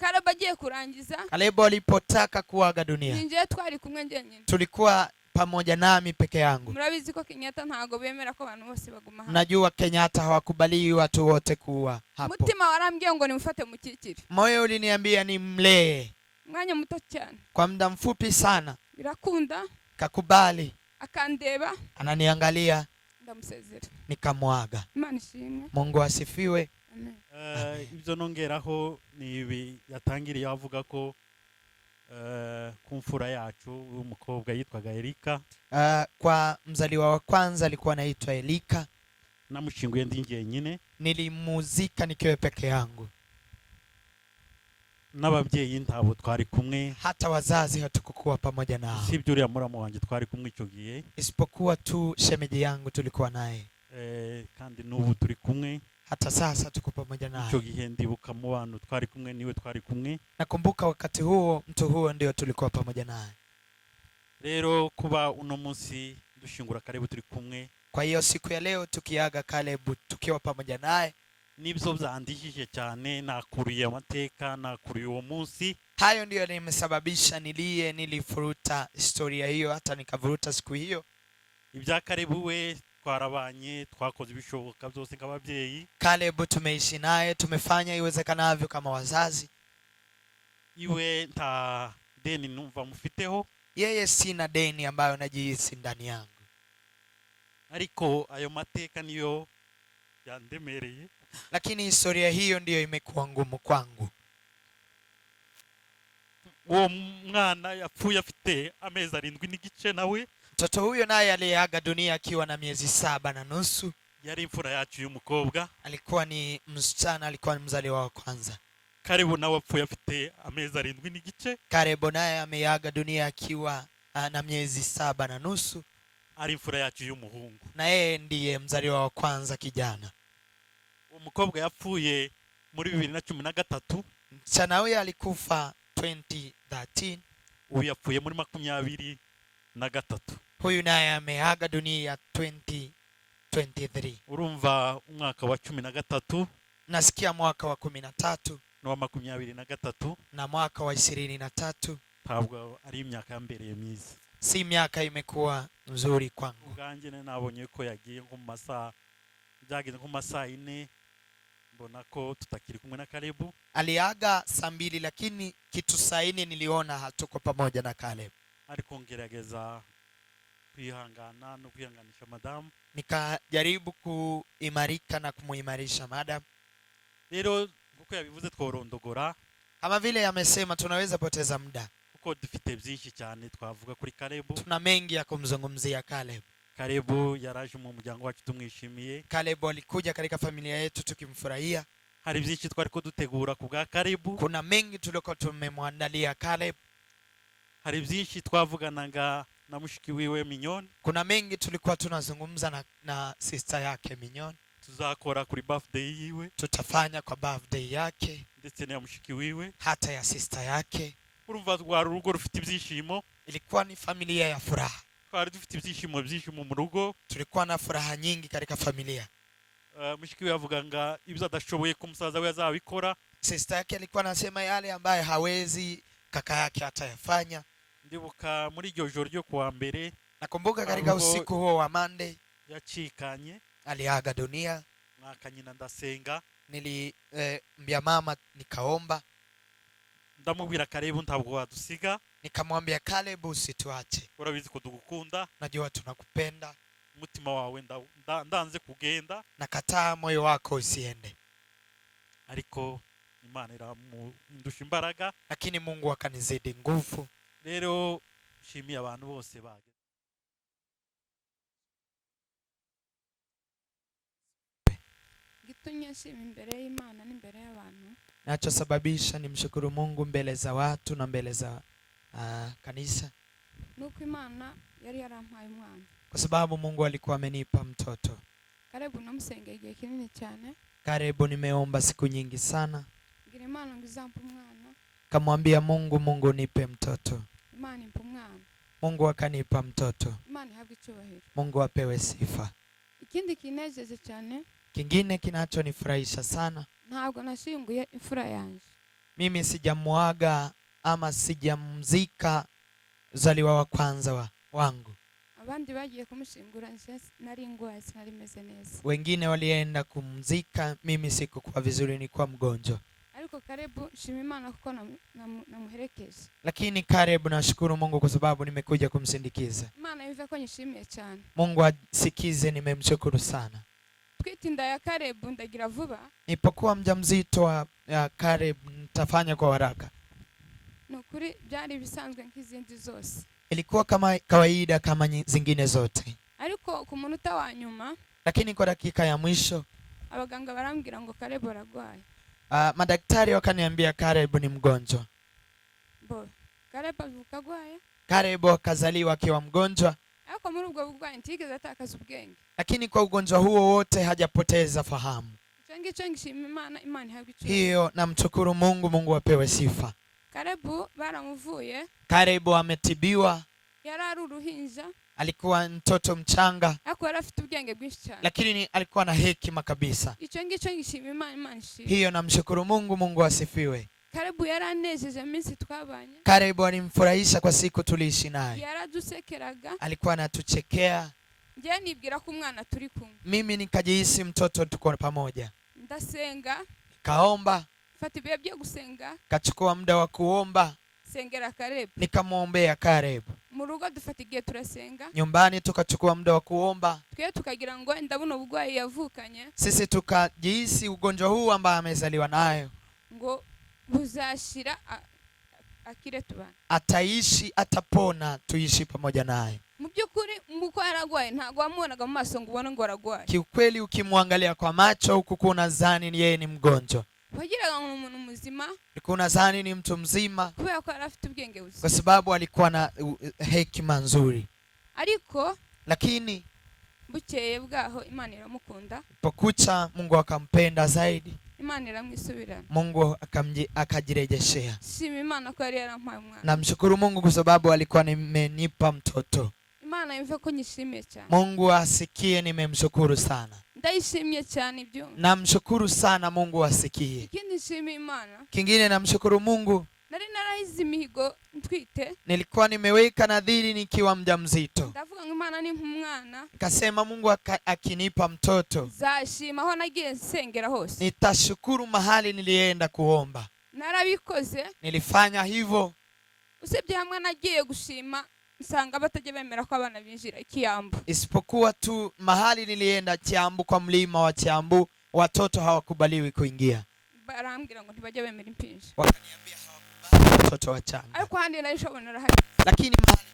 Kalebu agiye kurangiza, Kalebu alipotaka kuaga dunia, ninjiye twari kumwe njyenyine. Tulikuwa pamoja nami peke yangu. Murabizi ko Kenyatta ntago bemera ko abantu bose baguma hamwe. Mnajua Kenyatta hawakubaliwi watu wote kuwa hapo. Umutima warambwiye ngo nimufate mukikire. Moyo uliniambia nimlee. Umwanya muto cyane. Kwa muda mfupi sana. Birakunda. Kakubali. Akandeba. Ananiangalia. Ndamusezera. Nikamwaga. Imana ishimwe. Mungu asifiwe. Amen. Ibyo nongeraho ni ibi yatangiriye avuga ko ku mfura yacu w'umukobwa yitwaga Erika. Kwa mzaliwa wa kwanza alikuwa anaitwa Elika. Namushyinguye ndi njyenyine. Nilimuzika nikiwa peke yangu. N'ababyeyi ntabwo twari kumwe. Hata wazazi hatukukuwa pamoja nao. Usibye uriya muramu wanjye twari kumwe icyo gihe. Isipokuwa tu shemeji yangu tulikuwa naye. Kandi n'ubu turi kumwe. Hata sasa tuko pamoja naye. Icyo gihe ndibuka mu bantu twari kumwe niwe twari kumwe. Nakumbuka wakati huo mtu huo ndio tulikuwa pamoja naye. Rero kuba uno munsi dushyingura Kalebu turi kumwe, Kwa hiyo siku ya leo tukiaga Kalebu tukiwa pamoja naye, nibyo byandijije cyane. Nakuriye amateka, nakuriye uwo munsi. Hayo ndiyo nimesababisha nilie. Nilifuruta historia hiyo, hata nikavuruta siku hiyo. Ibya Kalebu we twarabanye, twakoze ibishoboka byose nk'ababyeyi. Kalebu tumeishi naye, tumefanya iwezekanavyo kama wazazi. Iwe nta deni numva mufiteho. Yeye sina deni ambayo najihisi ndani yangu. Ariko ayo mateka niyo yandemereye. Lakini historia hiyo ndiyo imekuwa ngumu kwangu. Uwo mwana yapfuye afite amezi arindwi n'igice nawe. Mtoto huyo naye aliyeaga dunia akiwa na miezi 7.5. Yari imfura yacu y'umukobwa. Alikuwa ni msichana, alikuwa ni mzaliwa wa kwanza. Kalebu nawe apfuye afite amezi arindwi n'igice. Kalebu naye ameaga dunia akiwa na miezi 7.5. Ari imfura yacu y'umuhungu. Na yeye ndiye mzaliwa wa kwanza kijana. Uwo mukobwa yapfuye muri 2013. Msichana huyo alikufa 2013. Uyu yapfuye muri 23. Huyu naye ameaga dunia 2023. Urumva umwaka wa 13 Nasikia mwaka wa 13 n'uwa 23. Na mwaka wa 23. Ntabwo ari imyaka yambereye myiza. Si miaka imekuwa nzuri kwangu. Ubwanjye nari nabonye ko yagiye nko mu masaha, byageze nko mu masaha yine, mbona ko tutakiri kumwe na Kalebu. Aliaga saa 2, lakini kitu saa 4 niliona hatuko pamoja na Caleb. Ariko ngerageza kwihangana no kwihanganisha madamu. Nikajaribu kuimarika na kumuimarisha madam. Rero nkuko yabivuze tworondogora. Kama vile amesema tunaweza poteza muda. Kuko dufite byinshi cyane twavuga kuri Kalebu. Tuna mengi ya kumzungumzia Caleb. Kalebu yaraje mu muryango wacu tumwishimiye. Caleb alikuja katika familia yetu tukimfurahia. Hari byinshi twari ko dutegura ku bwa Kalebu. Kuna mengi tulikuwa tumemwandalia Caleb. Hari byinshi twavuganaga na mushiki wiwe Mignone. Kuna mengi tulikuwa tunazungumza na sister yake Mignone. Tuzakora kuri birthday yiwe. Tutafanya kwa birthday yake. Ndetse na mushiki wiwe. Hata ya sister yake. Urumva rwari urugo rufite ibyishimo. Ilikuwa ni familia ya furaha. Twari dufite ibyishimo byinshi mu rugo. Tulikuwa na furaha nyingi katika familia. Mushiki we avuga nga ibyo adashoboye ko umusaza we azabikora. Sister yake alikuwa anasema yale ambayo hawezi kaka yake atayafanya. Ndibuka muri iryo joro ryo kuwa mbere. Nakumbuka katika Ahubwo usiku huo wa Monday yacikanye. Aliaga dunia. Mwaka nyina ndasenga. Niliambia mama nikaomba. Ndamubwira Kalebu ntabwo wadusiga. Nikamwambia Kalebu usituache. Urabizi ko tugukunda. Najua tunakupenda. Umutima wawe ndanze kugenda. Nakataa moyo wako usiende. Ariko Imana iramundusha imbaraga. Lakini Mungu akanizidi nguvu. Rero nshimiye abantu bose baje. Gitumye nshima imbere y'Imana n'imbere y'abantu. Nachosababisha nimshukuru Mungu mbele za watu na mbele za kanisa. Nuko Imana yari yarampaye umwana. Kwa sababu Mungu alikuwa amenipa mtoto. Kalebu namusengeye igihe kinini cyane. Kalebu nimeomba siku nyingi sana. Ngira Imana ngo izampe umwana. Kamwambia Mungu, Mungu nipe mtoto. Imana impa umwana. Mungu akanipa mtoto. Imana ihabwe icyubahiro. Mungu apewe sifa. Ikindi kinejeje cyane. Kingine kinachonifurahisha sana. Ntabwo nashyinguye imfura yanjye. Mimi sijamuaga ama sijamzika mzaliwa wa kwanza wangu. Abandi bagiye kumushingura, nje nari ndwaye, sinari meze neza. Wengine walienda kumzika, mimi sikukuwa vizuri, nilikuwa mgonjwa. Ariko Karebu nshima Imana kuko namuherekeje. Lakini Karebu nashukuru Mungu kwa sababu nimekuja kumsindikiza. Imana yumve ko nyishimiye cyane. Mungu asikize, nimemshukuru sana. Twita inda ya Karebu, ndagira vuba. Nilipokuwa mjamzito wa Karebu, nitafanya kwa haraka. Ni ukuri byari ibisanzwe nk'izindi zose. Ilikuwa kama kawaida kama zingine zote. Ariko ku munota wa nyuma, Lakini kwa dakika ya mwisho, abaganga barambwira ngo Karebu aragwaye. Madaktari wakaniambia Karebu ni mgonjwa. Bo Karebu avuka agwaye. Karebu akazaliwa akiwa mgonjwa. Ariko muri ubwo burwayi ntiyigeze atakaza ubwenge. Lakini kwa ugonjwa huo wote hajapoteza fahamu. Icyo ngicyo ngishima Imana, Imana ihabwa icyubahiro. Hiyo namshukuru Mungu, Mungu apewe sifa. Karebu baramuvuye. Karebu ametibiwa. Yari ari uruhinja. Alikuwa mtoto mchanga. Ariko yari afite ubwenge bwinshi cyane. Lakini alikuwa na hekima kabisa. Icyo ngicyo ngishima Imana, Imana ishimwe. Hiyo namshukuru Mungu, Mungu asifiwe. Karebu yaranejeje iminsi twabanye. Karebu alimfurahisha kwa siku tuliishi naye. Yaradusekeraga. Alikuwa anatuchekea. Njye nibwira ko umwana turi kumwe. Mimi nikajihisi mtoto tuko pamoja. Ndasenga. Nikaomba. Mfata ibihe byo gusenga. Kachukua muda wa kuomba. Sengera Karebu. Nikamwombea Karebu. Mu rugo dufata igihe turasenga. Nyumbani tukachukua muda wa kuomba. Twe tukagira ngo ndabona uburwayi yavukanye. Sisi tukajihisi ugonjwa huu ambao amezaliwa nayo ngo buzashira akire tubana. Ataishi, atapona, tuishi pamoja naye. Mu by'ukuri muko yaragwaye ntabwo wamubonaga mu maso ngo ubone ngo aragwaye. Kiukweli ukimwangalia kwa macho huku kuna zani ni yeye ni mgonjwa. Wagiraga ngo ni umuntu muzima. Ulikuwa unadhani ni mtu mzima. Kubera ko yari afite ubwenge buzima. Kwa sababu alikuwa na hekima nzuri. Ariko Lakini bukeye bwaho Imana iramukunda. pokucha Mungu akampenda zaidi. Imana iramwisubirana. Mungu akajirejeshea. Shima Imana ko yari yarampaye umwana. Namshukuru Mungu kwa sababu alikuwa amenipa mtoto. Imana yumve ko nyishimiye cyane. Mungu asikie nimemshukuru sana. Ndayishimiye cyane ibyo. Namshukuru sana, Mungu asikie. Ikindi nshimiye Imana. Kingine namshukuru Mungu. Nari narahize imihigo ntwite. Nilikuwa nimeweka nadhiri nikiwa mjamzito. Ndavuga ngo Imana ni nk'umwana. Nikasema Mungu akinipa mtoto, nzashima aho nagiye nsengera hose. Nitashukuru mahali nilienda kuomba. Narabikoze. Nilifanya hivyo. Usibye hamwe nagiye gushima nsanga batajya bemera ko abana binjira Kiambu. Isipokuwa tu mahali nilienda Kiambu, kwa mlima wa Kiambu, watoto hawakubaliwi kuingia. Barambwira ngo ntibajya bemera impinja. Wakaniambia hawakubali watoto wachanga. Ariko ahandi narishobora narahari. Lakini mahali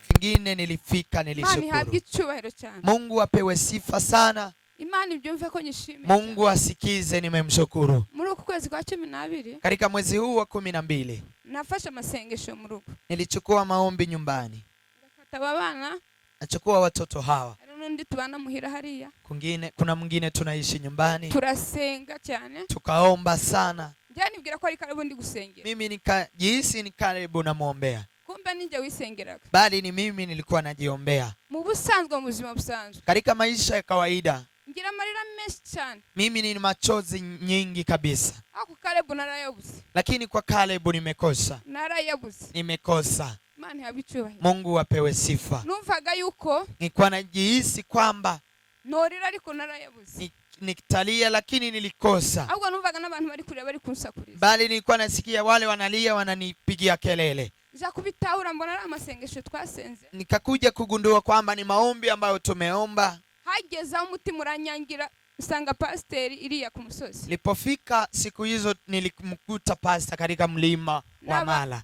kingine nilifika, Imana ihabwe nilishukuru. icyubahiro cyane. Mungu apewe sifa sana. Imana ibyumve ko nyishimiye. Mungu asikize nimemshukuru. Muri uku kwezi kwa 12, Katika mwezi huu wa 12, nafashe amasengesho mu rugo. Nilichukua maombi nyumbani. Ndafata aba bana. Nachukua watoto hawa. Hari n'undi tubana muhira hariya. Kungine, kuna mwingine tunaishi nyumbani. Turasenga cyane. Tukaomba sana. Njye nibwira ko ari Karibu ndi gusengera. Mimi nikajihisi ni Karibu namwombea. Kumbe ninjye wisengeraga. Bali ni mimi nilikuwa najiombea. Mu busanzwe, mu buzima busanzwe, Katika maisha ya kawaida, ngira amarira menshi cyane. mimi ni machozi nyingi kabisa. Ariko Kalebu narayabuze. Lakini kwa Kalebu nimekosa. Narayabuze. Nimekosa. Imana ihabwe icyubahiro. Mungu apewe sifa. Numvaga yuko Nilikuwa najihisi kwamba norira ariko narayabuze. Nitalia lakini nilikosa. Ahubwo numvaga n'abantu bari kurira bari kunsakuriza. Bali nilikuwa nasikia wale wanalia wananipigia kelele. Nza kubitahura mbona ari amasengesho twasenze. Nikakuja kugundua kwamba ni maombi ambayo tumeomba. Hageze aho umutima uranyangira nsanga pasiteri iriya ku musozi. Nilipofika siku hizo nilimkuta pasta katika mlima wa Mala.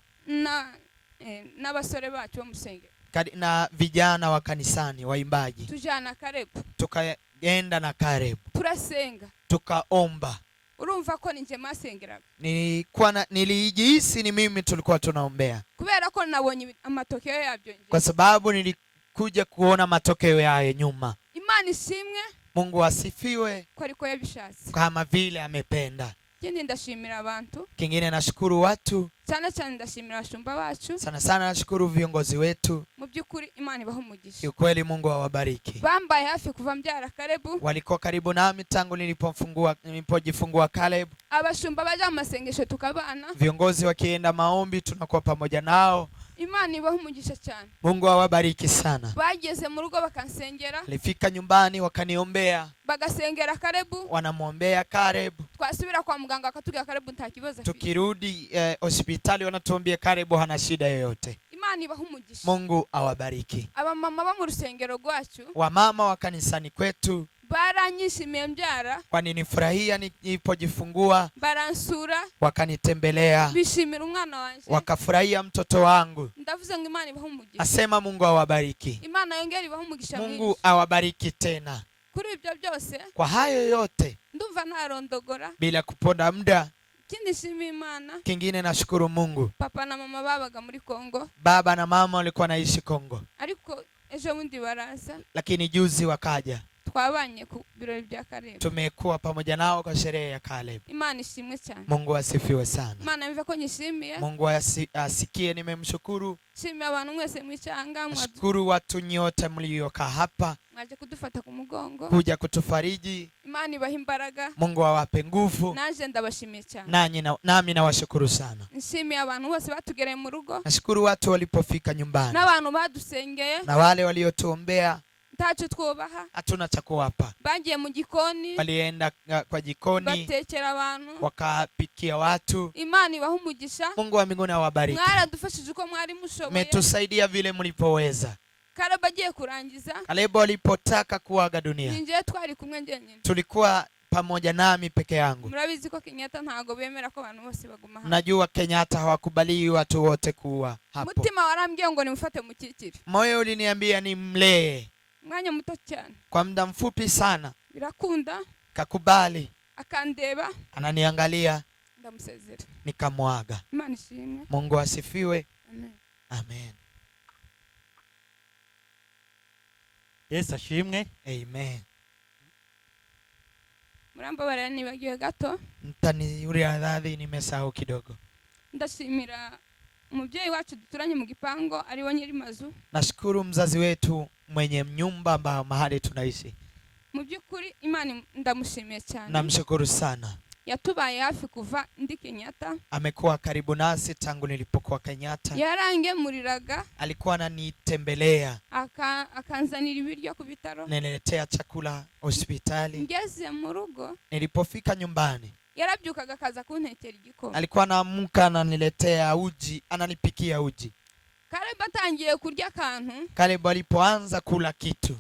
N'abasore bacu bo musengero. Na vijana wa kanisani waimbaji. Tujana Kalebu. Tukaenda na Kalebu. Turasenga. Tukaomba. Urumva ko ninjye masengeraga. Nilijihisi ni mimi tulikuwa tunaombea. Kubera ko nabonye amatokeo yabyo nje. Kwa sababu nilikuja kuona matokeo yayo nyuma. Imana ishimwe. Mungu asifiwe. Ko ariko yabishatse. Kama vile amependa. Ikindi ndashimira abantu. Kingine nashukuru watu. Cyane cyane ndashimira abashumba bacu. Sana sana nashukuru viongozi wetu. Mu by'ukuri Imana ibahe umugisha. Kiukweli Mungu awabariki. Bambaye hafi kuva mbyara Kalebu. Walikuwa karibu nami tangu nilipojifungua Caleb. Abashumba baja mu masengesho tukabana. Viongozi wakienda maombi tunakuwa pamoja nao. Imana ibahe umugisha cyane. Mungu awabariki sana. Bageze mu rugo bakansengera. Nilifika nyumbani wakaniombea. Bagasengera Kalebu. Wanamwombea Caleb. Twasubira kwa muganga akatubwira Kalebu nta kibazo afite. Tukirudi hospitali wanatuambia Caleb hana shida yoyote. Imana ibahe umugisha. Mungu awabariki. Abamama bo mu rusengero rwacu. Wamama wa kanisani kwetu. Baranyishimiye mbyara. Walinifurahia nilipojifungua. Baransura. Wakanitembelea. Bishimira umwana wanje. Wakafurahia mtoto wangu. Ndavuze ngo Imana ibahe umugisha. Asema Mungu awabariki. Imana yongere ibahe umugisha Mungu mwinshi. awabariki tena. Kuri ibyo byose. Kwa hayo yote. Ndumva ntarondogora. Bila kuponda muda. Ikindi nshimiye Imana. Kingine nashukuru Mungu. Papa na mama babaga muri Kongo. Baba na mama walikuwa wanaishi Kongo. Ariko ejo bundi baraza. Lakini juzi wakaja. Twabanye ku birori bya Caleb. Tumekuwa pamoja nao kwa sherehe ya Caleb. Imana ishimwe cyane. Mungu asifiwe sana. Imana yumve ko nyishimiye. Mungu asikie nimemshukuru. Nshimiye abantu mwese mwicanga, Nashukuru watu nyote mliokaa hapa. mwaje kudufata ku mugongo. Kuja kutufariji. Imana ibahe imbaraga. Mungu awape nguvu. Naje ndabashimiye cyane. Nami nawashukuru sana. Nshimiye abantu bose batugereye mu rugo. Nashukuru watu walipofika nyumbani. N'abantu badusengeye. Na wale waliotuombea. Ntacyo twubaha. Hatuna cha kuwapa. Bagiye mu gikoni. Walienda kwa jikoni. Batekera abantu. Wakapikia watu. Imana ibahe umugisha. Mungu wa mbinguni awabariki. Mwaradufashije uko mwari mushoboye. Mmetusaidia vile mlipoweza. Caleb agiye kurangiza. Caleb alipotaka kuaga dunia. Ninjye twari kumwe njyenyine. Tulikuwa pamoja nami peke yangu. Murabizi ko Kenyatta ntago bemera ko abantu bose baguma hamwe. Najua Kenyatta hawakubali watu wote kuwa hapo. Mutima warambwiye ngo nimufate mukikire. Moyo uliniambia nimlee. Mwanya muto cyane. Kwa muda mfupi sana. Birakunda. Kakubali. Akandeba. Ananiangalia. Ndamusezera. Nikamwaga. Imana ishimwe. Mungu asifiwe. Amen. Amen. Yesu ashimwe. Amen. Murambabarira nibagiwe gato. Mtaniuria radhi nimesahau kidogo. Ndashimira umubyeyi wacu duturanye mu gipango ari we nyiri mazu. Nashukuru mzazi wetu mwenye nyumba ambao mahali tunaishi. Mu by'ukuri Imana ndamushimiye cyane. Namshukuru sana. Yatubaye hafi kuva ndi Kenyatta. Amekuwa karibu nasi tangu nilipokuwa Kenyatta. Yarangemuriraga. Alikuwa ananitembelea. Akanzanira ibiryo ku bitaro. Naniletea chakula hospitali. Ngeze mu rugo. Nilipofika nyumbani. Yarabyukaga akaza kuntekera igikoma. Alikuwa anaamka ananiletea uji, ananipikia uji. Caleb atangiye kurya akantu. Caleb alipoanza kula kitu.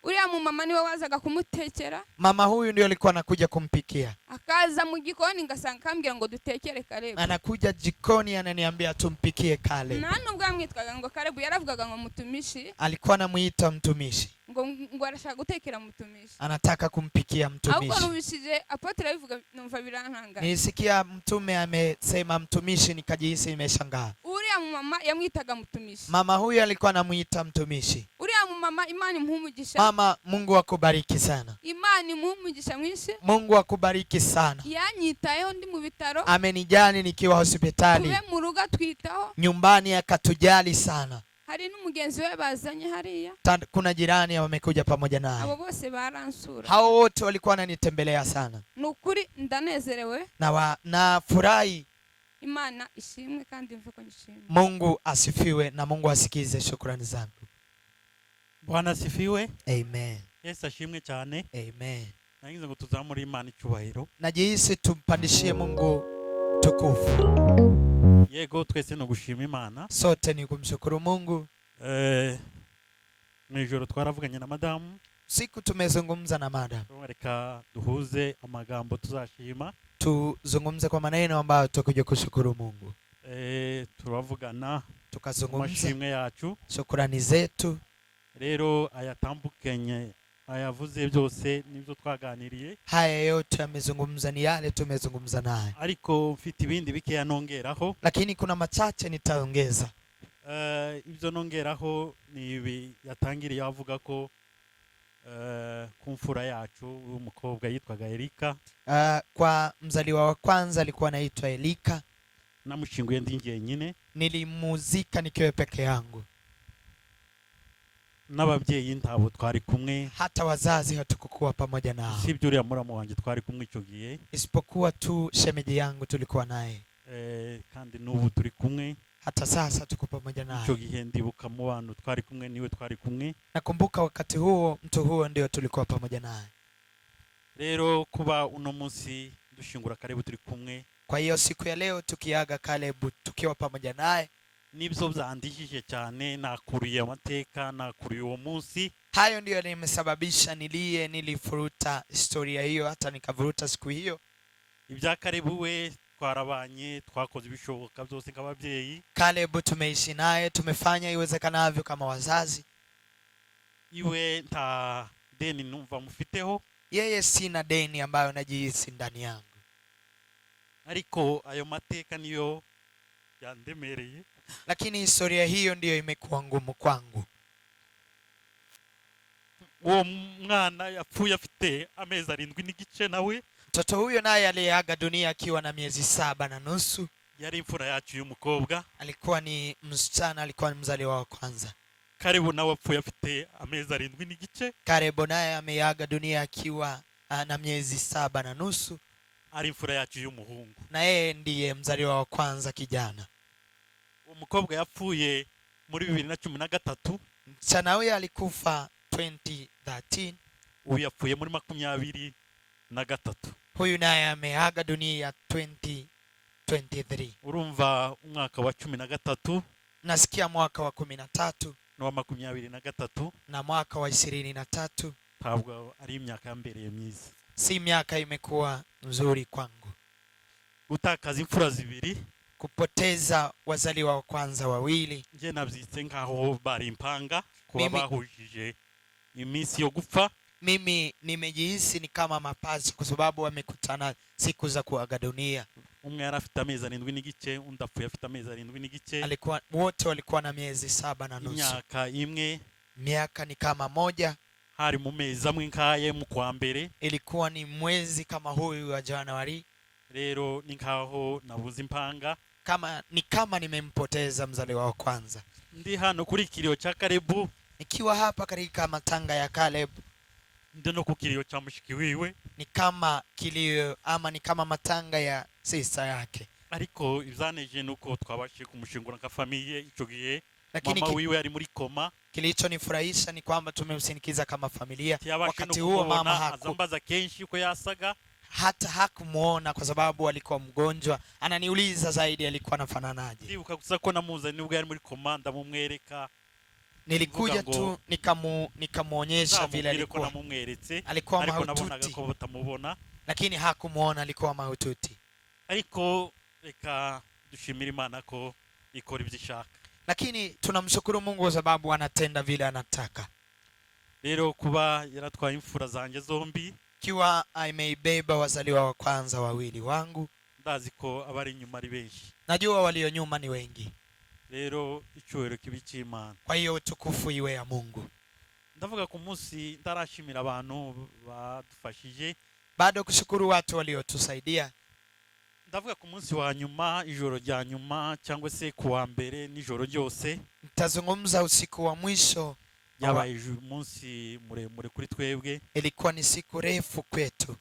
Uriya mumama niwe wazaga kumutekera. Mama huyu ndio alikuwa anakuja kumpikia. Akaza mu gikoni ngasanga akambwira ngo dutekere Caleb. Anakuja jikoni ananiambia tumpikie Caleb. Nta nubwo yamwitwaga ngo Caleb, yaravugaga ngo mutumishi. Alikuwa anamuita mtumishi. Ngo arashaka gutekera mutumishi. Anataka kumpikia mtumishi. Ahubwo numvishije apotre abivuga numva birantangaje. Nilisikia mtume amesema mtumishi nikajihisi nimeshangaa. Uriya mumama yamwitaga mutumishi. Mama huyu alikuwa anamuita mtumishi. Uriya mumama Imana imuhe umugisha. Mama, Mungu akubariki sana. Imana imuhe umugisha mwinshi. Mungu akubariki sana. Yanyitayeho ndi mu bitaro. Amenijali nikiwa hospitali. Tube mu rugo atwitaho. Nyumbani akatujali sana. Hari n'umugenzi we bazanye hariya. Kuna jirani wamekuja pamoja naye. Abo bose baransura. Hao wote walikuwa wananitembelea sana. Nukuri ndanezerewe. Na furahi. Imana ishimwe kandi mve ko nyishimwe. Mungu asifiwe na Mungu asikize shukrani zangu. Bwana asifiwe. Amen. Yesu ashimwe cyane. Amen. Nagize ngo tuzamure Imana icyubahiro. Najihisi tumpandishie Mungu tukufu. Yego twese no gushima Imana. Sote ni kumshukuru Mungu. Mu ijoro twaravuganye na madamu. Siku tumezungumza na madam. Reka duhuze amagambo tuzashima. Tuzungumze kwa maneno ambayo tutakuja kushukuru Mungu. Turavugana tukazungumza amashimwe yacu, shukrani zetu. Rero ayatambukenye ayavuze byose nibyo twaganiriye. Haya yote yamezungumza ni yale tumezungumza naye. Ariko mfite ibindi bikeya nongeraho. Lakini kuna machache nitaongeza. Ibyo nongeraho ni ibi yatangiriye avuga ko Ku mfura yacu w'umukobwa yitwaga Erika. Kwa mzaliwa wa kwanza alikuwa anaitwa Elika. Namushyinguye ndi njyenyine. Nilimuzika nikiwa peke yangu. N'ababyeyi ntabwo twari kumwe. Hata wazazi hatukukuwa pamoja nao, usibye uriya muramu wanjye twari kumwe icyo gihe. Isipokuwa tu shemeji yangu tulikuwa naye. Kandi n'ubu turi kumwe. Hata sasa tuko pamoja Icyo naye. Gihe ndibuka mu bantu twari kumwe niwe twari kumwe. Nakumbuka wakati huo mtu huo ndio tulikuwa pamoja naye. Rero kuba uno munsi dushingura Kalebu turi kumwe, Kwa hiyo siku ya leo tukiaga Kalebu tukiwa pamoja naye, nibyo byandijije cyane. Nakuriye amateka, nakuriye uwo munsi. Hayo ndiyo yalimesababisha nilie. Nilifuruta historia hiyo, hata nikavuruta siku hiyo. Ibya Kalebu we twarabanye, twakoze ibishoboka byose nk'ababyeyi. Kalebu tumeishi naye, tumefanya iwezekanavyo kama wazazi. Iwe nta deni numva mufiteho. Yeye sina deni ambayo najihisi ndani yangu, ariko ayo mateka niyo yandemereye. Lakini historia hiyo ndiyo imekuwa ngumu kwangu. Uwo mwana yapfuye afite amezi arindwi n'igice nawe. Mtoto huyo naye aliyeaga dunia akiwa na miezi 7.5. Yari imfura yacu y'umukobwa. Alikuwa ni msichana, alikuwa ni mzaliwa wa kwanza. Kalebu nawe apfuye afite amezi arindwi n'igice. Kalebu naye ameaga dunia akiwa na miezi 7.5. Ari imfura yacu y'umuhungu. Na yeye ndiye mzaliwa wa kwanza kijana. Uwo mukobwa yapfuye muri 2013. Msichana huyo alikufa 2013. Uyu yapfuye muri 23. Huyu naye ameaga dunia 2023. Urumva umwaka wa 13 Nasikia mwaka wa 13 n'uwa 23. Na mwaka wa 23. Ntabwo ari imyaka yambereye myiza. Si miaka imekuwa nzuri kwangu. Gutakaza imfura zibiri, Kupoteza wazaliwa wa kwanza wawili, njye nabyitse nk'aho bari impanga kuba bahujije iminsi yo gupfa. Mimi nimejihisi ni kama mapacha kwa sababu wamekutana siku za kuaga dunia. Umwe yari afite amezi arindwi n'igice, undi apfuye afite amezi arindwi n'igice. Alikuwa wote walikuwa na miezi 7.5. Imyaka imwe. Miaka ni kama moja. Hari mu mezi amwe nk'aye mu kwa mbere. Ilikuwa ni mwezi kama huyu wa Januari. Rero ni nkaho nabuze impanga. Kama ni kama nimempoteza mzaliwa wa kwanza. Ndi hano kuri ikiriyo cya Kalebu, Nikiwa hapa katika matanga ya Caleb, ndi no ku kiriyo cya mushiki wiwe. Ni kama kilio ama ni kama matanga ya sister yake. Ariko ibyaneje ni uko twabashije kumushingura nka famille icyo gihe Lakini mama wiwe ari muri koma. Kilichonifurahisha ni kwamba tumemsindikiza kama familia. Ntiyabashe no Wakati huo mama kumubona, haku, azambaza kenshi uko yasaga. Hata hakumuona kwa sababu alikuwa mgonjwa. Ananiuliza zaidi alikuwa anafananaje. Ndibuka gusa ko namuzanye nubwo yari muri koma, ndamumwereka. Nilikuja Mvuga ngo tu nikamuonyesha vile nzamubwire ko alikuwa. namumweretse, Alikuwa ariko nabonaga mahututi, ko batamubona. Lakini hakumuona, alikuwa mahututi. Ariko reka dushimire Imana ko ikora ibyo ishaka. Lakini tunamshukuru Mungu kwa sababu anatenda vile anataka. Rero kuba yaratwaye imfura zanjye zombi, Ikiwa ameibeba wazaliwa wa kwanza wawili wangu, ndazi ko abari inyuma ari benshi. Najua walio nyuma ni wengi. Rero icyubahiro kibe icy'Imana. Kwa hiyo utukufu iwe ya Mungu. Ndavuga ku munsi ndarashimira abantu badufashije. Bado kushukuru watu waliotusaidia. Ndavuga ku munsi wa nyuma, ijoro rya nyuma cyangwa se ku wa mbere nijoro ryose. Nitazungumza usiku wa mwisho. Yabaye umunsi muremure kuri twebwe. Ilikuwa ni siku refu kwetu.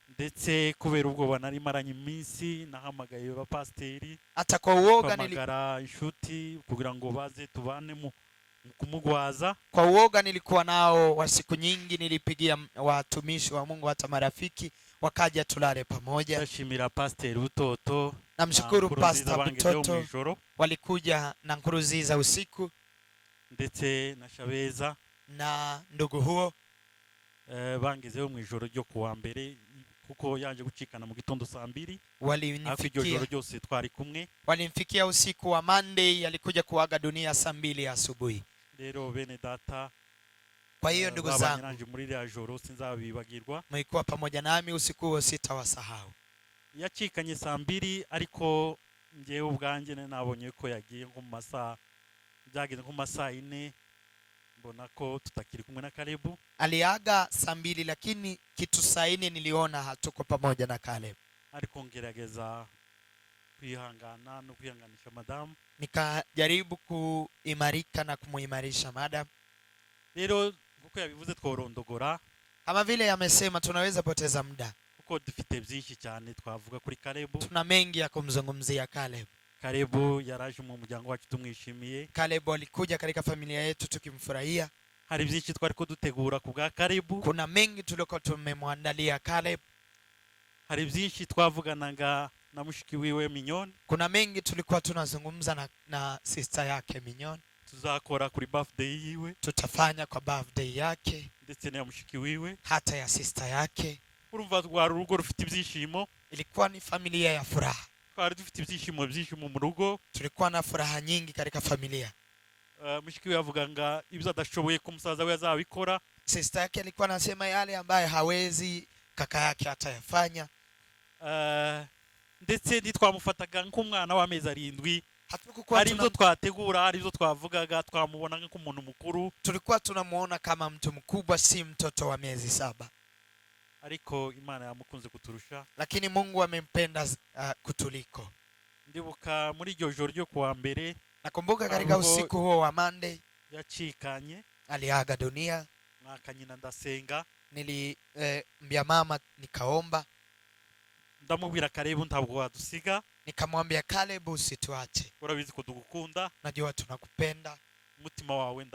Ndetse kubera ubwoba nari maranye iminsi, nahamagaye abapasiteri, Hata kwa uoga mpamagara inshuti kugira ngo baze tubane mu kumugwaza. Kwa uoga nilikuwa nao wa siku nyingi, nilipigia watumishi wa Mungu hata marafiki wakaja tulale pamoja. Ndashimira Pasiteri Butoto na Namshukuru Nkurunziza Pastor bangezeho mu Butoto, ijoro, walikuja na Nkurunziza usiku, ndetse na Shabeza, na ndugu huo. Bangezeho mu ijoro ryo kuwa mbere kuko yaje gucikana mu gitondo saa mbiri, ariko iryo joro Walinifikia, ryose twari kumwe. Walimfikia usiku wa Monday, alikuja kuaga dunia saa 2 asubuhi. Rero bene data, Kwa hiyo ndugu babanye zangu, nanje muri ririya joro sinzabibagirwa. Mlikuwa pamoja nami usiku huo, sitawasahau. Yacikanye saa mbiri, ariko njyewe ubwanjye nari nabonye ko yagiye nko mu masaha, byageze nko mu masaha yine. Mbona ko tutakiri kumwe na Kalebu. Aliaga saa 2, lakini kitu saa 4 niliona hatuko pamoja na Caleb. Ariko ngerageza kwihangana no kwihanganisha madamu. Nikajaribu kuimarika na kumuimarisha madam. Rero nkuko yabivuze tworondogora. Kama vile amesema, tunaweza poteza muda. Kuko dufite byinshi cyane twavuga kuri Kalebu. Tuna mengi ya kumzungumzia Caleb. Kalebu yaraje mu muryango wacu tumwishimiye. Caleb alikuja katika familia yetu tukimfurahia. Hari byinshi twari ko dutegura ku bwa Kalebu. Kuna mengi tulikuwa tumemwandalia Caleb. Hari byinshi twavuganaga na mushiki wiwe Mignone. Kuna mengi tulikuwa tunazungumza na sister yake Mignone. Tuzakora kuri birthday yiwe. Tutafanya kwa birthday yake. Ndetse n'iya mushiki wiwe. Hata ya sister yake. Urumva rwari urugo rufite ibyishimo. Ilikuwa ni familia ya furaha. Twari dufite ibyishimo byinshi mu rugo. Tulikuwa na furaha nyingi katika familia. Mushiki we yavuga nga ibyo adashoboye ko umusaza we azabikora. Sister yake alikuwa anasema yale ambayo hawezi kaka yake atayafanya. Ndetse ntitwamufataga nk'umwana w'amezi 7. Hatukukuwa Hari ibyo twategura, hari ibyo twavugaga, twamubonaga nk'umuntu mukuru. Tulikuwa tunamuona kama mtu mkubwa, si mtoto wa miezi 7. Ariko Imana yamukunze kuturusha. Lakini Mungu amempenda kutuliko. Ndibuka muri iryo joro ryo kuwa mbere. Nakumbuka katika Ahubwo usiku huo wa Monday yacikanye. Aliaga dunia. Mwaka nyina ndasenga. Niliambia mama nikaomba. Ndamubwira Kalebu ntabwo wadusiga. Nikamwambia Caleb usituache. Urabizi ko tugukunda. Najua tunakupenda. Umutima wawe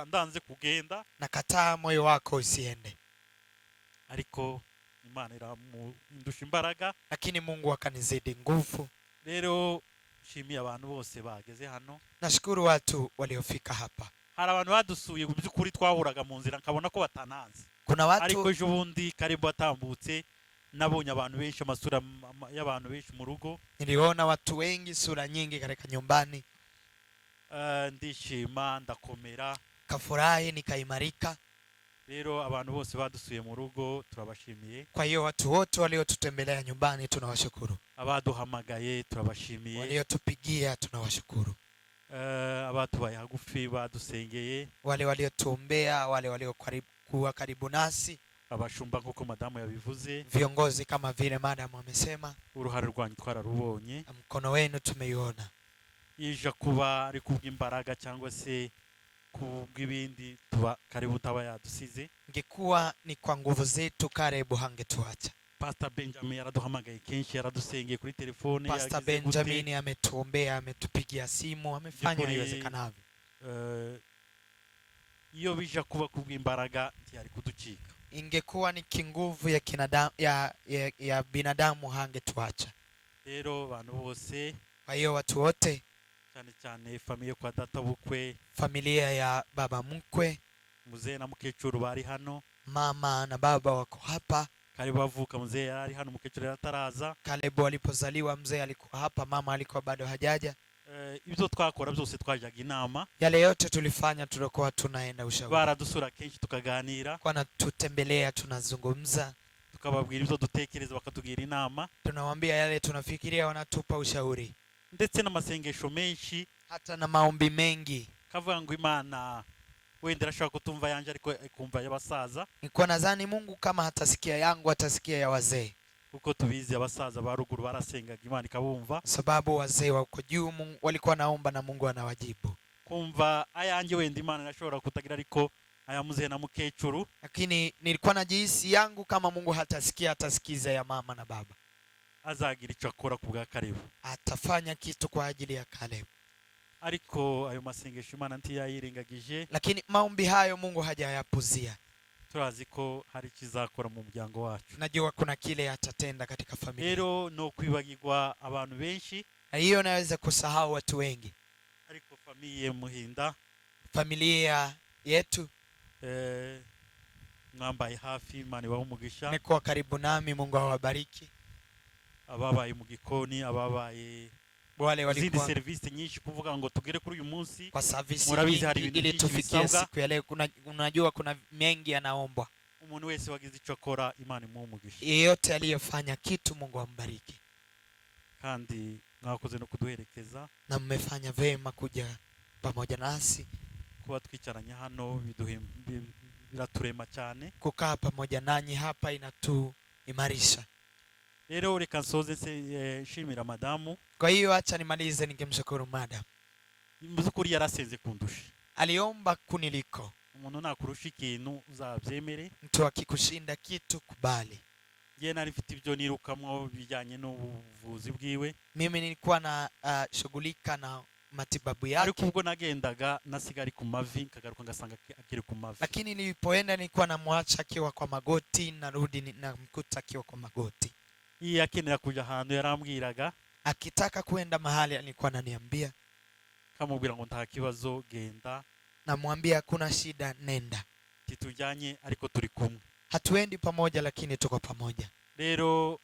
ndanze kugenda. Nakataa moyo wako usiende. Ariko Imana iramundusha imbaraga. Lakini Mungu akanizidi nguvu. Rero nshimiye abantu bose bageze hano. Nashukuru watu waliofika hapa. Hari abantu badusuye mu by'ukuri twahuraga mu nzira nkabona ko batananze. Kuna watu Ariko ejo bundi Kalebu atambutse nabonye abantu benshi, amasura y'abantu benshi mu rugo. Niliona watu wengi, sura nyingi katika nyumbani. Ndishima ndakomera. Kafurahi nikaimarika. Rero abantu bose badusuye mu rugo turabashimiye. Kwa hiyo watu wote waliotutembelea nyumbani tunawashukuru. Abaduhamagaye turabashimiye. Waliotupigia tunawashukuru. Abatubaye hagufi badusengeye. Wale waliotuombea, wale waliokuwa karibu nasi. Abashumba nkuko madamu yabivuze. Viongozi kama vile madam amesema. Uruhare rwanyu twararubonye. Mkono wenu tumeiona. Ija kuba ari kubw'imbaraga cyangwa se kubw'ibindi tuba Kalebu taba yadusize. Ingekuwa ni kwa nguvu zetu Kalebu hangetuacha. Pastor Benjamin yaraduhamagaye kenshi, yaradusengeye kuri telefone. Pastor Yagize gute? Benjamin ametuombea, ametupigia simu, amefanya By'ukuri, iwezekanavyo. Iyo bija kuba kubw'imbaraga ntiyari kuducika. Ingekuwa ni kinguvu ya kinadamu, ya binadamu hangetuacha. Rero abantu bose, Kwa hiyo watu wote, cyane cyane familia kwa data bukwe, familia ya baba mkwe, muzehe na mukecuru bari hano. Mama na baba wako hapa. Kalebu avuka mzee yari hano, mukecuru yari ataraza. Kalebu alipozaliwa mzee alikuwa hapa, mama alikuwa bado hajaja. Ibyo twakora byose twajyaga inama. Yale yote tulifanya tulikuwa tunaenda ushauri. Baradusura kenshi tukaganira. Kwa natutembelea tunazungumza. Tukababwira ibyo dutekereza bakatugira inama. Tunawaambia yale tunafikiria, wanatupa ushauri. Ndetse n'amasengesho menshi. Hata na maombi mengi. Kavuga ngo Imana wenda irashobora kutumva yanje ariko ikumva y'abasaza. Nilikuwa nadhani Mungu kama hatasikia yangu atasikia ya wazee. Kuko tubizi abasaza ba ruguru barasengaga Imana ikabumva. Sababu wazee wako juu walikuwa naomba na Mungu anawajibu. Kumva ayanjye wenda Imana irashobora kutagira ariko aya muzehe na mukecuru. Lakini nilikuwa najihisi yangu kama Mungu hatasikia atasikiza ya mama na baba. Azagira icyo akora ku bwa Kalebu. Atafanya kitu kwa ajili ya Kalebu. Ariko ayo masengesho Imana ntiyayirengagije. Lakini maombi hayo Mungu hajayapuzia. Turazi ko hari ikizakora mu muryango wacu. Najua kuna kile atatenda katika familia. Rero no kwibagirwa abantu benshi. Na hiyo naweza kusahau watu wengi. Ariko familia Muhinda, familia yetu, mwambaye hafi, Imana ibahe umugisha. Mmekuwa karibu nami, Mungu awabariki. Ababaye mu gikoni, ababaye Wale izindi walikuwa service nyinshi kuvuga ngo tugere kuri uyu munsi. kwa service Murabizi hari nyingi ibintu ili byinshi tufikie bisabwa. siku ya leo. Unajua kuna mengi yanaombwa. Umuntu wese wagize icyo akora Imana imuhe umugisha. Yeyote aliyefanya kitu Mungu ambariki. Kandi mwakoze no kuduherekeza. Na mmefanya vema kuja pamoja nasi. Kuba twicaranye hano biraturema cyane. Kukaa pamoja nanyi hapa inatuimarisha. Rero reka nsoze nshimira madamu. Kwa hiyo acha nimalize ningemshukuru madam. Mu by'ukuri yarasenze kundusha. Aliomba kuniliko. Umuntu nakurusha ikintu uzabyemere. Mtu akikushinda kitu, kubali. Ngiye nari mfite ibyo nirukamwo bijyanye n'ubuvuzi bwiwe. Mimi nilikuwa na shughulika na matibabu Ariko yake, ubwo nagendaga nasiga ari ku mavi, nkagaruka ngasanga akiri ku mavi. Lakini nilipoenda nilikuwa namwacha akiwa kwa magoti, narudi namkuta akiwa kwa magoti. Iyo akenera kujya ahantu yarambwiraga. Akitaka kuenda mahali alikuwa ananiambia. Kamubwira ngo nta kibazo, genda. Namwambia hakuna shida, nenda. Titujyanye ariko turi kumwe. Hatuendi pamoja, lakini tuko pamoja. Rero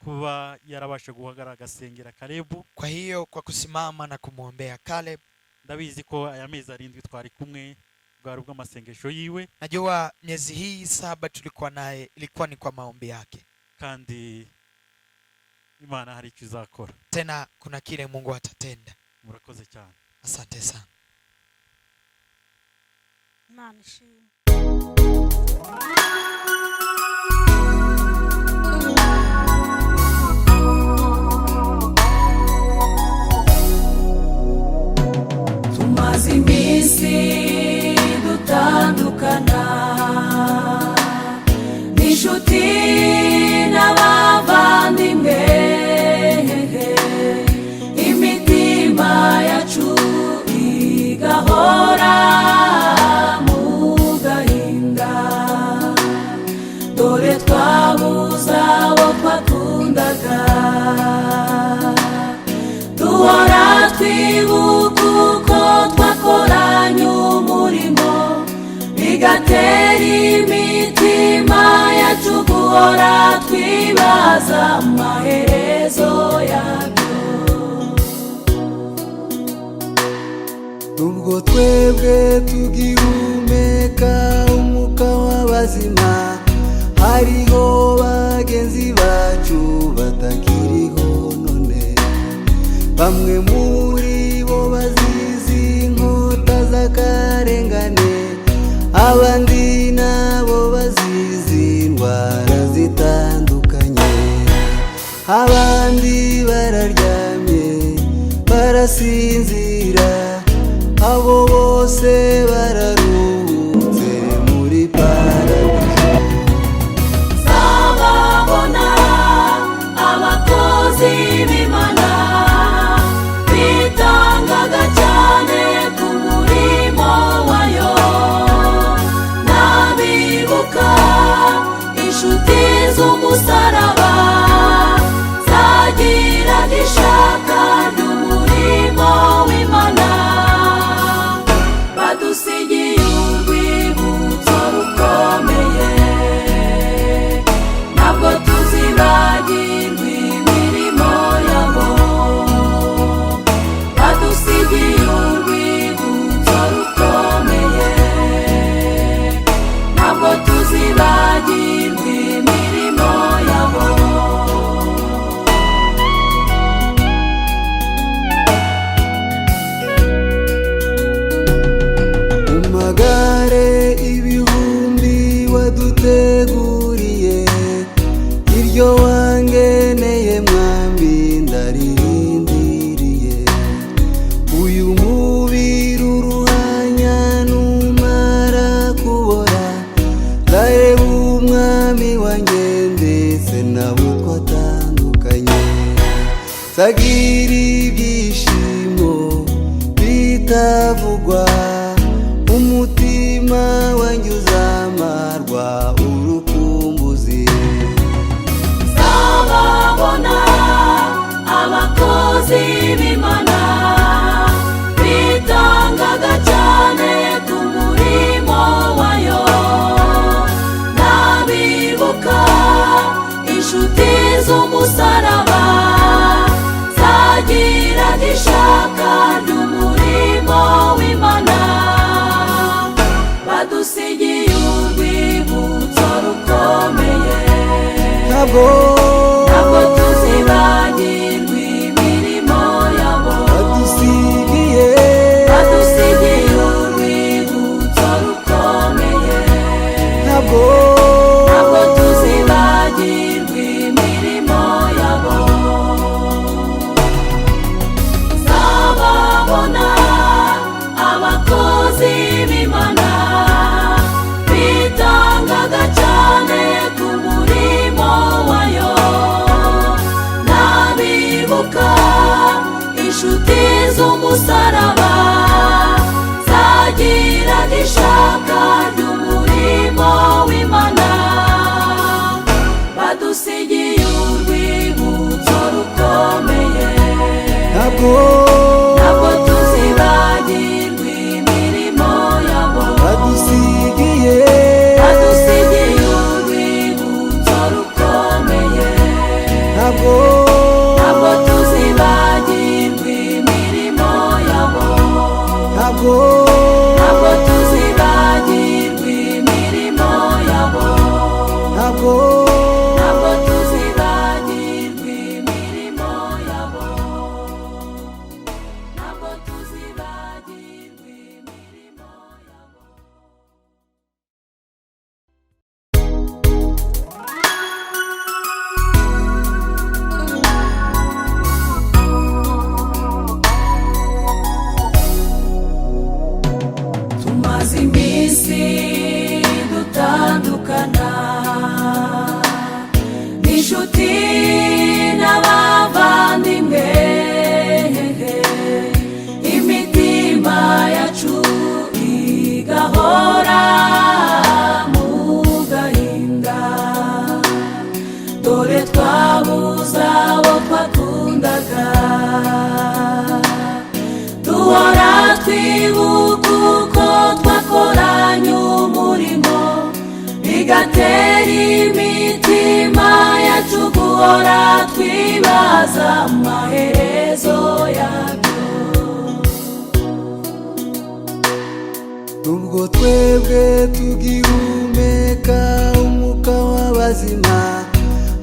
kuba yarabasha guhagarara agasengera Kalebu, Kwa hiyo kwa kusimama na kumwombea Caleb, ndabizi ko aya mezi 7 twari kumwe bwari ubw'amasengesho yiwe. Najua miezi hii 7 tulikuwa naye ilikuwa ni kwa maombi yake. Kandi Imana hari icyo izakora. Tena kuna kile Mungu atatenda. Murakoze cyane. Asante sana. Imana ishimwe. Tumaze iminsi dutandukana n'inshuti n'abavandimwe, imitima yacu igahora mu gahinda, dore twabuze abo twakundaga, duhora twibuka uko twakoranye umurimo, bigatera imitima yacu guhora twibaza amaherezo yabyo. Nubwo twebwe tugihumeka umwuka w'abazima, hariho bagenzi bacu batakiriho none, bamwe muri bo bazize inkota z'akarengane, abandi nabo bazize indwara zitandukanye, abandi bararyamye barasinzira, abo bose bararuhutse muri paradizo. Zababona abakozi b'Imana bitangaga cyane ku murimo wayo, n'abibuka inshuti z'umusaraba zagiraga ishaka ry'umurimo w'Imana, badusigiye urwibutso rukomeye, ntabwo tuzibagirwa imirimo yabo, badusigiye urwibutso rukomeye, ntabwo tuzibagirwa imirimo yabo. Mu magare ibihumbi waduteguriye, iryo wangeneye mwami ndarindiriye, uyu mubiri uruhanya numara kubora, ndareba umwami wanjye ndetse nabo twatandukanye, nzagira ibyishimo bitavugwa, umutima wanjye uzamarwa urukumbuzi. Zababona abakozi b'Imana bitangaga cyane ku murimo wayo, n'abibuka inshuti z'umusaraba zagiraga ishaka ry'umurimo w'Imana, badusigiye urwibutso rukomeye, Ntabwo ntabwo tuzibagirwa imirimo yabo, badusigiye badusigiye urwibutso. Ntabwo Ntabwo tuzibagirwa imirimo yabo. Badusigiye Badusigiye urwibutso rukomeye. Ntabwo Ntabwo tuzibagirwa imirimo yabo. Ntabwo Ntabwo tuzibagirwa imirimo yabo. Ntabwo Ntabwo tuzibagirwa imirimo yabo. Ntabwo tuzibagirwa imirimo yabo. Tumaze iminsi dutandukana n'inshuti n'abavandimwe, imitima yacu igahora mu gahinda. Dore twabuze abo twakundaga, duhora twibuka uko twakoranye umurimo, bigatera imitima yacu guhora twibaza amaherezo yabyo. Nubwo twebwe tugihumeka umwuka w'abazima,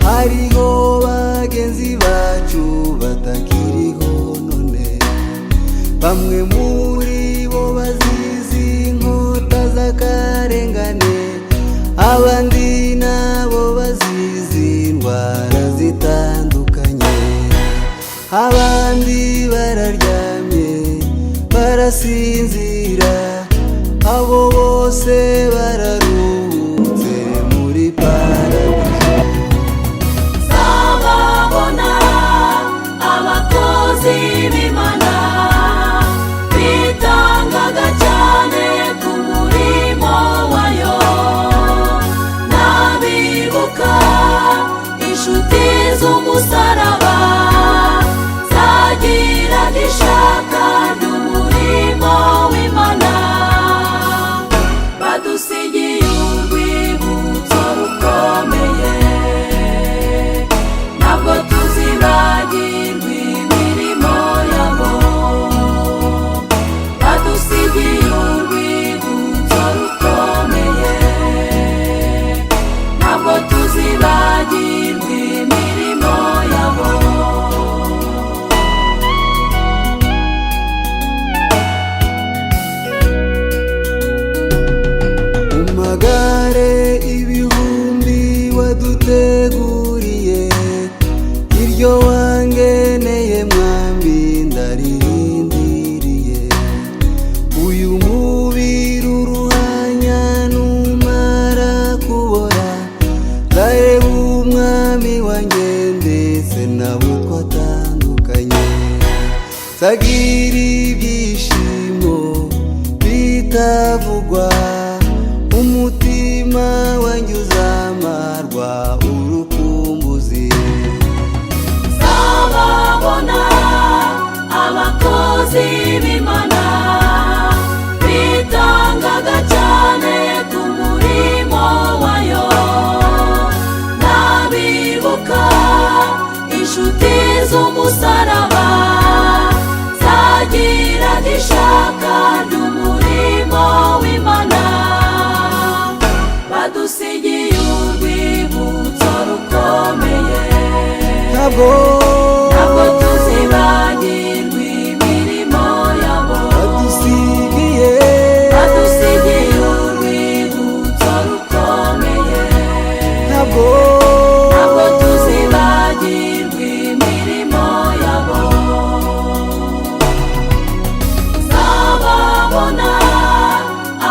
hariho bagenzi bacu batakiriho none. Bamwe muri bo bazize inkota z'akarengane, abandi nabo bazize indwara zitandukanye, abandi bararyamye barasinzira, abo bose bararuhutse muri paradizo. Zababona abakozi b'Imana bitangaga cyane ku murimo wayo, n'abibuka inshuti z'umusaraba zagiraga ishaka ry'umurimo w'Imana, badusigiye urwibutso rukomeye. Ntabwo tuzibagirwa imirimo yabo. Badusigiye urwibutso rukomeye. Ntabwo tuzibagirwa imirimo yabo. Mu magare ibihumbi waduteguriye, iryo wangeneye mwami ndaririndiriye. Uyu mubiri uruhanya numara kubora, nzareba umwami wanjye ndetse nabo twatandukanye, nzagira ibyishimo bitavugwa, umutima wanjye uzamarwa urukumbuzi. Zababona abakozi b'Imana bitangaga cyane ku murimo wayo, n'abibuka inshuti z'umusaraba zagiraga ishaka ry'umurimo w'Imana, badusigiye urwibutso rukomeye. Ntabwo Ntabwo tuzibagirwa imirimo yabo. Badusigiye Badusigiye urwibutso rukomeye. Ntabwo Ntabwo tuzibagirwa imirimo yabo. Zababona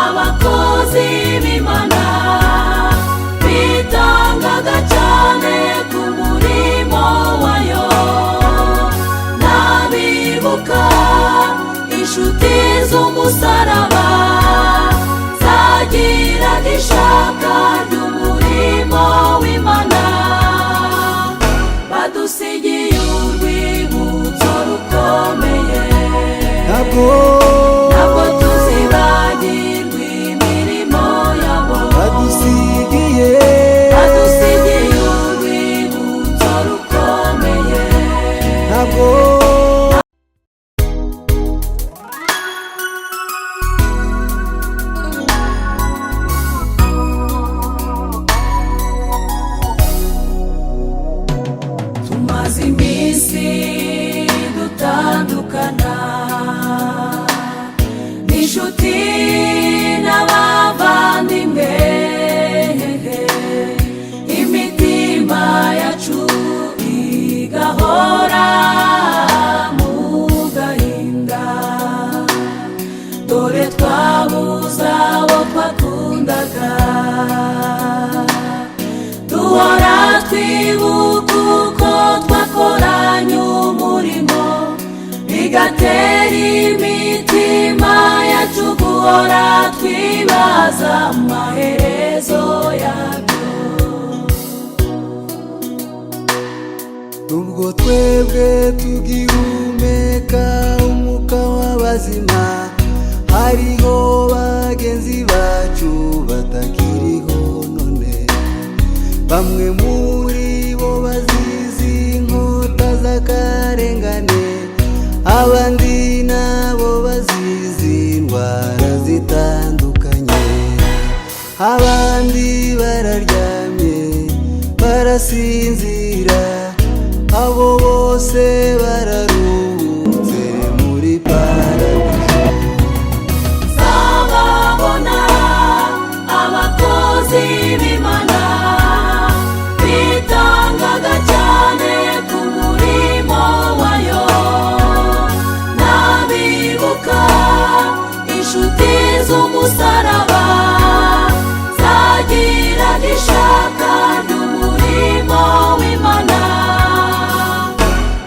abakozi b'Imana bitangaga cyane ku murimo wayo, n'abibuka inshuti z'umusaraba zagiraga ishaka ry'umurimo w'Imana, badusigiye urwibutso rukomeye. Ntabwo Ntabwo tuzibagirwa imirimo yabo. Badusigiye Badusigiye urwibutso rukomeye. Ntabwo Tumaze iminsi dutandukana n'inshuti n'abavandimwe, imitima yacu igahora mu gahinda. Dore twabuze abo twakundaga, duhora twibuka uko twakoranye umurimo, bigatera imitima yacu guhora twibaza amaherezo yabyo. Nubwo twebwe tugihumeka umwuka w'abazima, hariho bagenzi bacu batakiriho none. Bamwe muri bo bazize inkota z'akarengane, abandi nabo bazize indwara zitandukanye, abandi bararyamye barasinzira, abo bose bararuhutse muri paradizo. Zababona abakozi b'Imana bitangaga cyane ku murimo wayo, n'abibuka inshuti z'umusaraba zagiraga ishaka ry'umurimo w'Imana,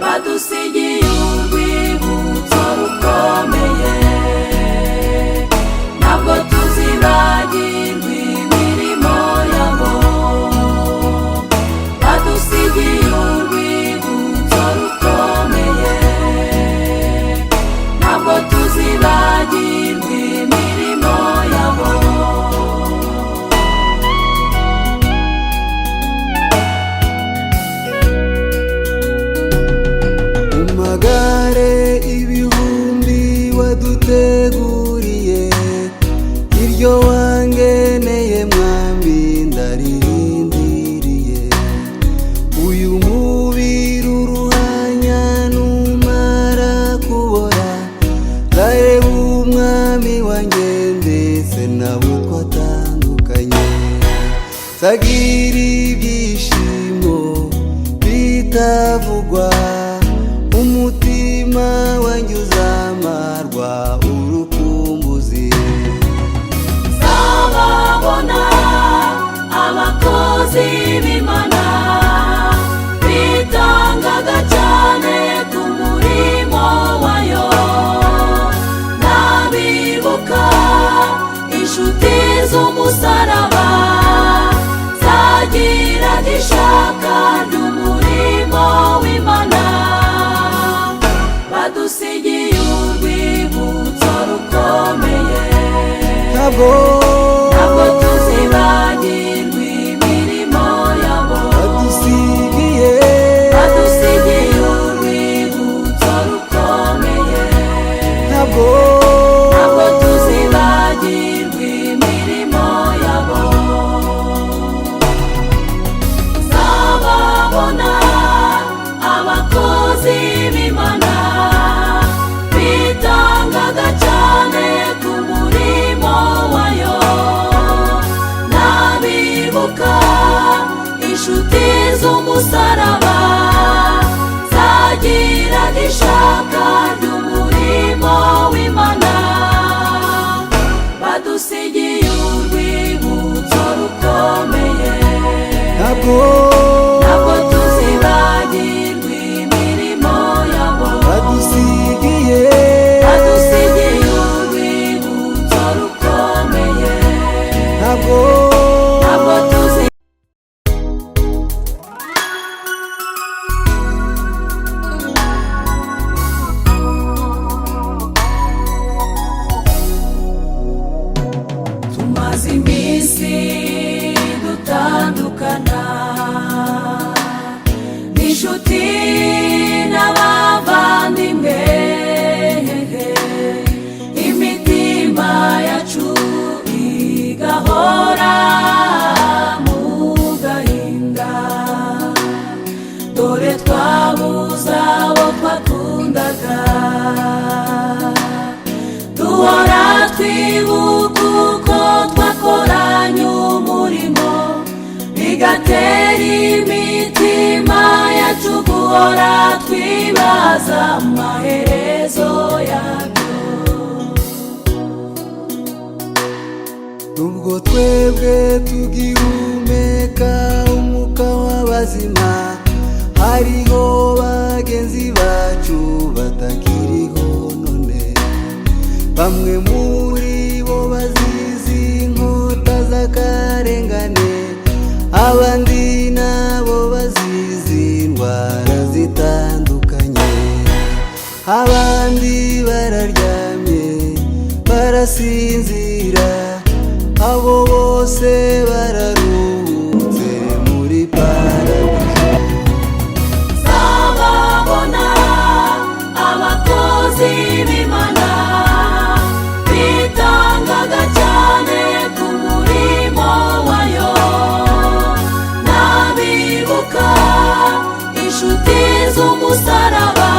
badusigiye urwibutso rukomeye. Ntabwo tuzibagirwa imirimo yabo, badusigiye urwibutso rukomeye. Ntabwo tuzibagirwa imirimo yabo. Mu magare ibihumbi waduteguriye, iryo wangeneye mwami ndaririndiriye. Uyu mubiri uruhanya numara kubora, ndareba umwami wanjye ndetse nabo twatandukanye, nzagira ibyishimo bitavugwa, umutima wanjye uzamarwa urukumbuzi. Zababona abakozi b'Imana bitangaga cyane ku murimo wayo, n'abibuka inshuti z'umusaraba zagiraga ishaka ry'umurimo w'Imana, badusigiye urwibutso rukomeye. Ntabwo Ntabwo tuzibagirwa imirimo yabo. Badusigiye Badusigiye urwibutso rukomeye. Ntabwo Ntabwo tuzibagirwa imirimo yabo. Zababona abakozi b'Imana bitangaga cyane ku murimo wayo, n'abibuka inshuti z'umusaraba zagiraga ishaka ry'umurimo w'Imana, badusigiye urwibutso rukomeye. Ntabwo Ntabwo tuzibagirwa imirimo yabo. Badusigiye Badusigiye urwibutso rukomeye. Ntabwo Ntabwo tuzi Bigatera imitima yacu guhora twibaza amaherezo yabyo. Nubwo twebwe tugihumeka umwuka w'abazima, hariho bagenzi bacu batakiriho none. Bamwe muri bo bazize inkota z'akarengane, abandi nabo bazize indwara zitandukanye, abandi bararyamye barasinzira, abo bose bararuhutse muri paradizo. Zababona abakozi b'Imana bitangaga cyane ku murimo wayo, n'abibuka inshuti z'umusaraba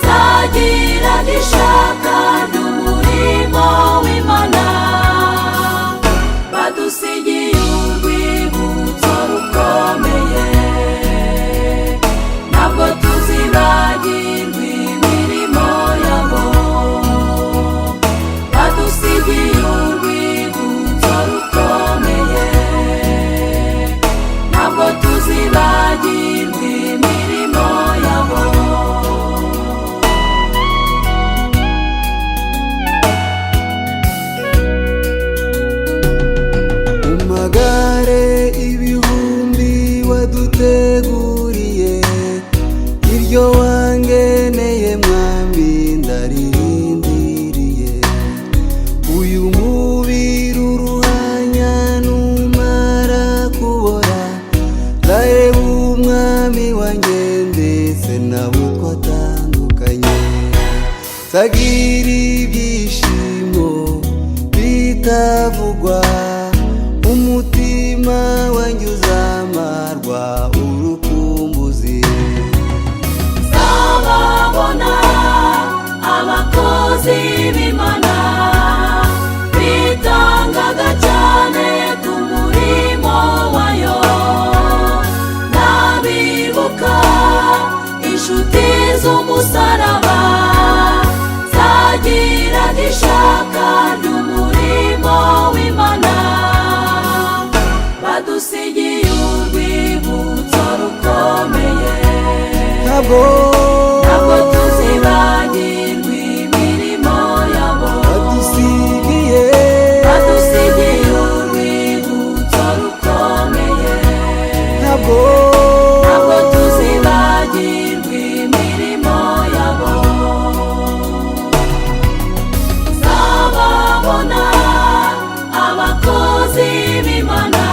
zagiraga ishaka ry'umurimo w'Imana, badusigiye urwibutso rukomeye. Ntabwo tuzibagirwa imirimo yabo, badusigiye urwibutso rukomeye. Ntabwo tuzibagirwa imirimo yabo. Mu magare ibihumbi waduteguriye, iryo wangeneye mwami ndaririndiriye. Uyu mubiri uruhanya numara kubora, nzareba umwami wanjye ndetse nabo twatandukanye, nzagira ibyishimo bitavugwa, umutima wanjye uzamarwa urukumbuzi. Zababona abakozi b'Imana bitangaga cyane ku murimo wayo, n'abibuka inshuti z'umusaraba zagiraga ishaka ry'umurimo w'Imana, badusigiye urwibutso rukomeye. Ntabwo Ntabwo tuzibagirwa imirimo yabo, badusigiye badusigiye urwibutso rukomeye. Ntabwo Ntabwo tuzibagirwa imirimo yabo. Zababona abakozi b'Imana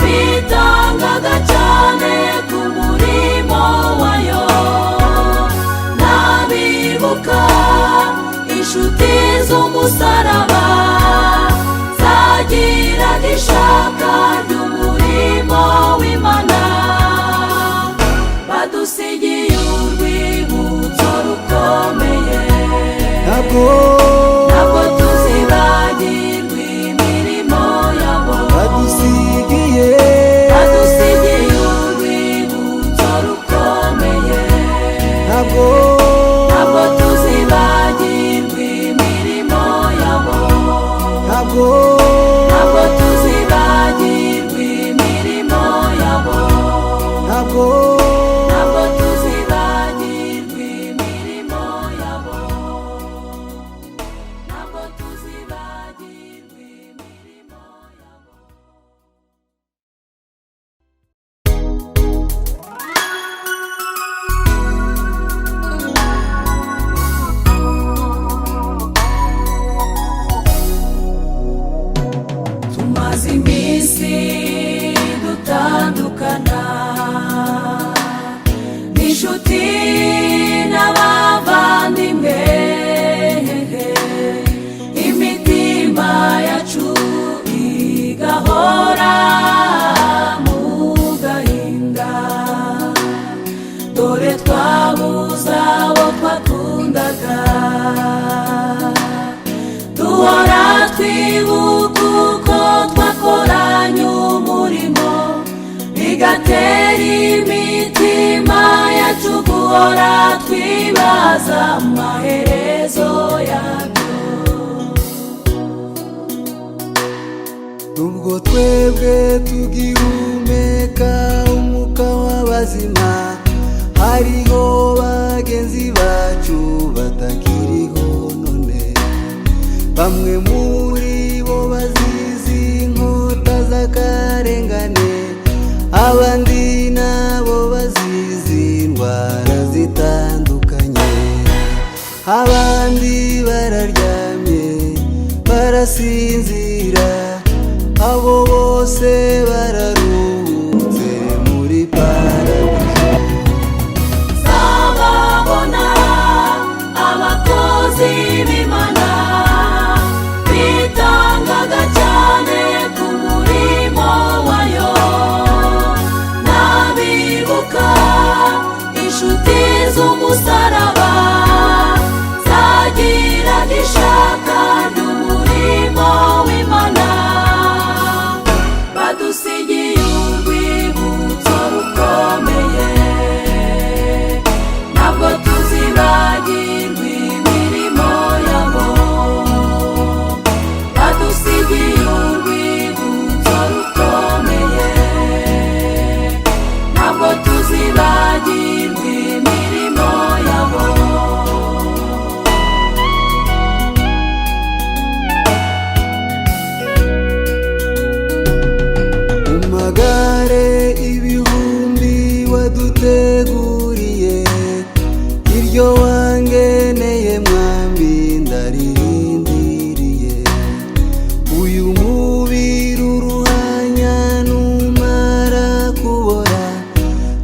bitangaga cyane ku murimo wayo, n'abibuka inshuti z'umusaraba zagiraga ishaka ry'umurimo w'Imana, badusigiye urwibutso rukomeye. Ntabwo Ntabwo tuzibagirwa imirimo yabo, badusigiye badusigiye urwibutso rukomeye. Ntabwo Ntabwo tuzibagirwa imirimo yabo. Ntabwo Ntabwo tuzibagirwa imirimo yabo. Ntabwo Ntabwo tuzibagirwa imirimo yabo. Bigatera imitima yacu guhora twibaza amaherezo yabyo. Nubwo twebwe tugihumeka umwuka w'abazima, hariho bagenzi bacu batakiriho none. Bamwe muri bo bazize inkota z'akarengane, abandi nabo bazize indwara zitandukanye, abandi bararyamye barasinzira, abo bose bararuhutse muri paradizo. Nzababona abakozi b'Imana bitangaga cyane ku murimo wayo, n'abibuka inshuti z'umusaraba zagiraga ishaka ry'umurimo w'Imana, badusigiye urwibutso rukomeye. Ntabwo tuzibagirwa imirimo yabo, badusigiye urwibutso rukomeye. Ntabwo tuzibagirwa imirimo yabo. Mu magare ibihumbi waduteguriye, iryo wangeneye mwami ndaririndiriye. Uyu mubiri uruhanya numara kubora,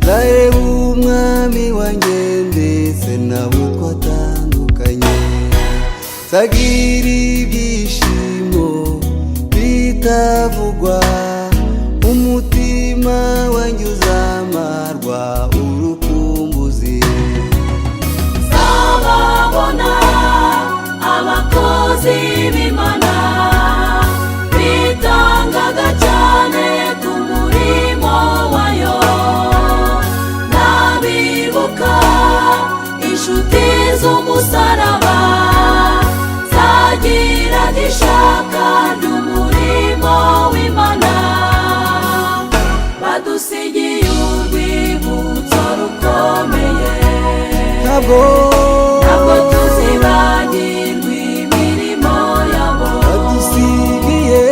nzareba umwami wanjye ndetse nabo twatandukanye, nzagira ibyishimo bitavugwa, umutima wanjye uzamarwa urukumbuzi. Nzababona abakozi b'Imana bitangaga cyane ku murimo wayo, n'abibuka inshuti z'umusaraba zagiraga ishaka ry'umurimo w'Imana, badusigiye urwibutso rukomeye. Ntabwo Ntabwo tuzibagirwa imirimo yabo, badusigiye,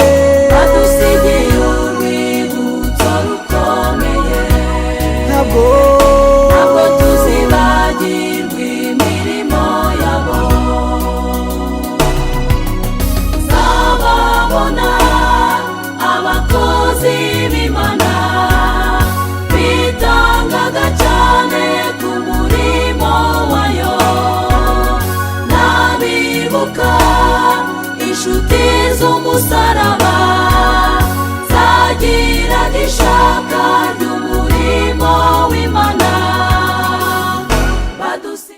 badusigiye urwibutso rukomeye. Ntabwo Ntabwo tuzibagirwa imirimo yabo. Nzababona abakozi b'Imana bitangaga cyane ku murimo wayo, n'abibuka inshuti